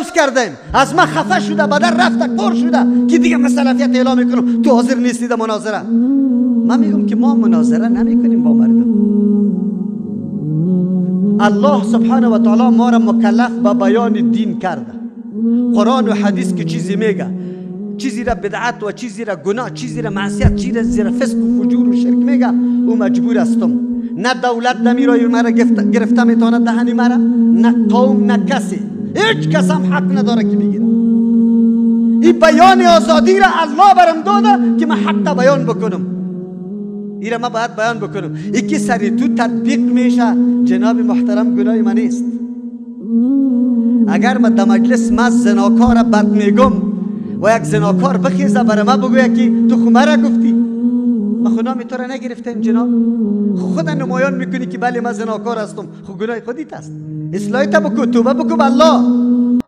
لوس کردیم. از ما خفه شده، بدر رفته، کور شده که دیگه من سلفیت اعلام میکنم، تو حاضر نیستی در مناظره. من میگم که ما مناظره نمیکنیم با مردم. الله سبحانه و تعالی ما را مکلف به بیان دین کرده. قرآن و حدیث که چیزی میگه، چیزی را بدعت و چیزی را گناه، چیزی را معصیت، چیزی را فسق و فجور و شرک میگه، او مجبور هستم. نه دولت دمیرای مرا گرفته میتونه دهنی مرا، نه قوم، نه کسی، هیچ کس هم حق نداره که بگیره. این بیان آزادی را الله برم داده که من حق بیان بکنم. این را من باید بیان بکنم. یکی سری تو تطبیق میشه جناب محترم، گناه من نیست. اگر من در مجلس ما زناکار بد میگم و یک زناکار بخیزه برای ما بگویه که تو خو مرا گفتی، ما خو نام تو را نگرفتیم جناب، خود نمایان میکنی که بله من زناکار هستم، خو گناه خودیت است. اصلاح تا بکو، توبه بکو به الله.